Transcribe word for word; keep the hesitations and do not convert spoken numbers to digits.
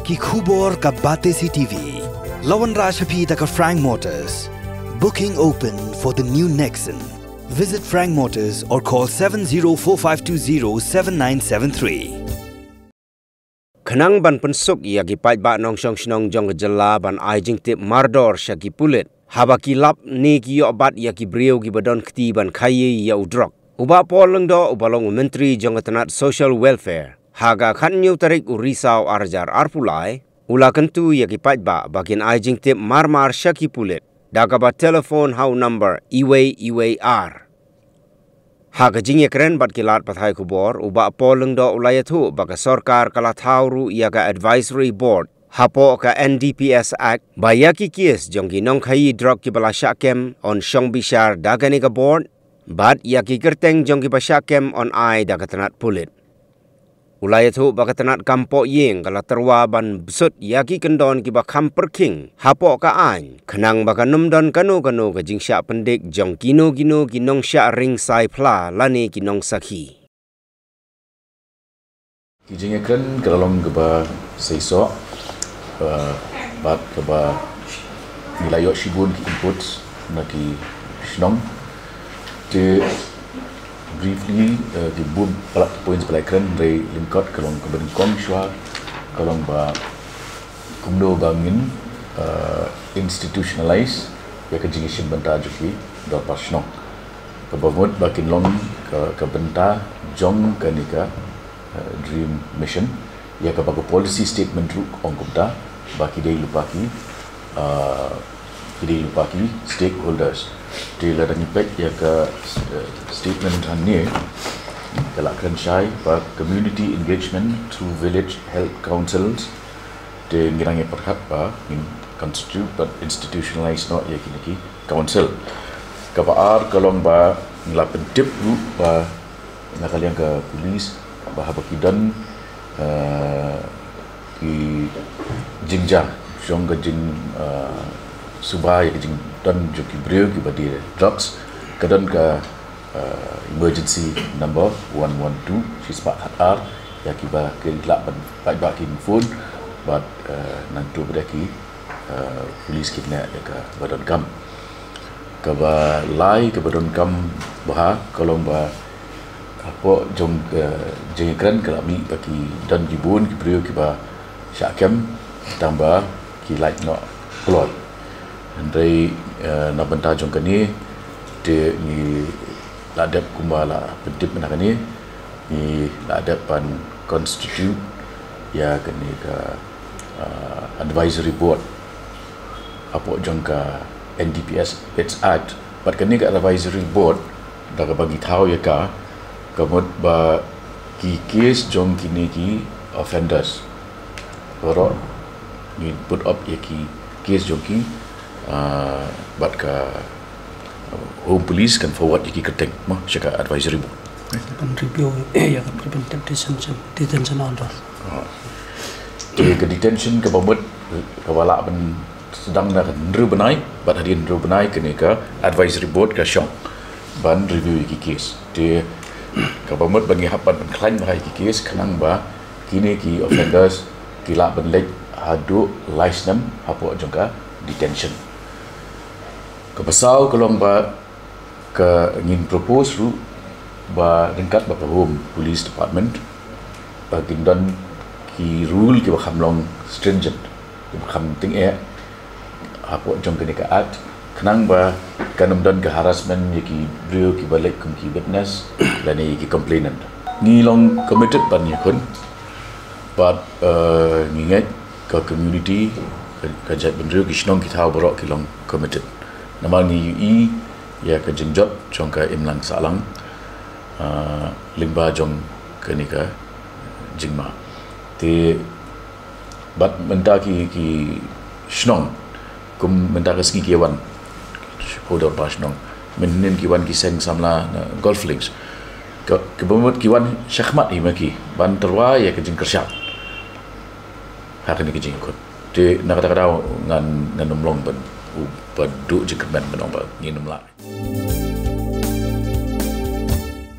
Ki khubor ka Batesi T V. La wanrah sha phi da ka Frank Motors. Booking open for the new Nexon. Visit Frank Motors or call seven zero four five two zero seven nine seven three. Khnang ban pynsuk ïa ki paidbah nongshong shnong jong ka jylla ban ai jingtip mardor sha ki pulit haba ki lap ne ki ïoh bat ïa ki briew kiba don kti ban khaïi ïa u drok, u Bah Paul Lyngdoh uba long u Myntri jong ka tnat Social Welfare, ha ka khathynñiew tarik u Risaw arhajar arphew lai, u la kyntu ïa ki paidbah ba kin ai jingtip marmar sha ki pulit da kaba telephone ha u number uwei uwei ar. Ha ka jingïakren bad ki lad pathai khubor, u Bah Paul Lyngdoh u la ïathuh ba ka sorkar ka la thaw ruh ïa ka Advisory Board hapoh ka N D P S Act ba ïa ki case jong ki nongkhaïi drok kiba la shah kem yn shong bishar da kane ka board, bad ïa ki kyrteng jong kiba shah kem yn ai da ka tnat pulit. U la ïathuh ba ka tnat kam poh ïing ka la tyrwa ban bsut ïa ki kyndon kiba kham pyrkhing hapoh ka aiñ, khnang ba kan ym don kano kano ka jingshah pyndik jong kino kino ki nongshah ring sai phla lane ki nongsakhi. Ki jingïakren ka la long kaba seisoh, eh, bad kaba ngi la ïoh shibun ki inputs na ki shnong. Te briefly, eh, ki bun palat ki points ba la ïakren, hynrei lyngkot ka long kaba nyngkong shuwa ka long ba kumno ba ngin, eh, institutionalize ïa ka jingïashim bynta jong ki dorbar shnong, kaba mut ba kin long ka, ka bynta jong kane ka, eh, DREAM Mission, ïa kaba ka policy statement ruh ka ong kumta, ba ki dei lypa ki, eh, ki dei lypa ki stakeholders. Te lada ngi peit ïa ka, eh, statement hangne, ka la kren shai ba community engagement through village health councils. Te ngi dang ïa pyrkhat ba ngin constitute bad institutionalize noh ïa kine ki council. Kaba ar ka long ba ngi la pyntip ruh ba na ka liang ka police ba haba ki don, eh, ki jingjia jong ka jing, eh, suba ïa ka jingdon jong ki briew kiba die drugs, ka don ka, eh, emergency number one one two, shispah khatar, ïa kiba ki lah ban, ban, ban kin phone bad, eh, nangta bad ki, eh, police kin neh ïa kaba donkam. Kaba lai kaba donkam bha ka long ba hapoh jong ka jingïakren ka la mih ba ki don ki bun ki briew kiba shah kem tang ba ki lait noh kloi. Hynrei, eh, na bynta jong kane te ngi la dep kumba la pyntip mynta kane, ngi la dep ban constitute ïa kane ka, eh, advisory board hapoh jong ka N D P S Act. Bad kane ka advisory board da kaba ngi thaw ïa ka, ka mut ba ki case jong kine ki offenders baroh ngi put up ïa ki case jong ki, ah, bad ka, ah, Home Police kan forward ïa ki kyrteng mo sha ka advisory board. Ban review ïa ka preventive detention, detention order. Ah. Te ka detention kaba mut kaba lah ban sdang na ka hynriew bnai, bad hadien hynriew bnai kane ka advisory board ka shong ban review ïa ki case. Te kaba mut ba ngi hap ban pynkhlaiñ bha ïa ki case khnang ba kine ki offenders ki lah ban leit haduh lai snem hapoh jong ka detention. Kaba saw ka long ba ka ngin propose ruh ba ryngkat bad ka Home Police Department ba kin don ki rule kiba kham long stringent, kiba kham tyngeh hapoh jong kane ka act, khnang ba kan ym don ka harassment ïa ki briew kiba leit kum ki witness lane ïa ki complainant. Ngi long committed ban ïakhun bad, eh, ngi ngeit ka community, ka, ka jaitbynriew, ki shnong ki thaw baroh ki long committed. Namar ngi ïohi ïa ka jingjot jong ka imlang sahlang, ah, lyngba jong kane ka jingma. Te bad mynta ki, ki shnong kum mynta ka sngi ki wan, shapoh dorbar shnong, mynhynnin ki wan ki seng samla na Golf Links. Ka, kaba mut ki wan shakhmat hi ma ki ban tyrwa ïa ka jingkyrshan ha kane ka jingïakhun. Te na kata ka daw ngan, ngan ym long ban, u, ba duh jingkyrmen ban ong ba ngin ym lah.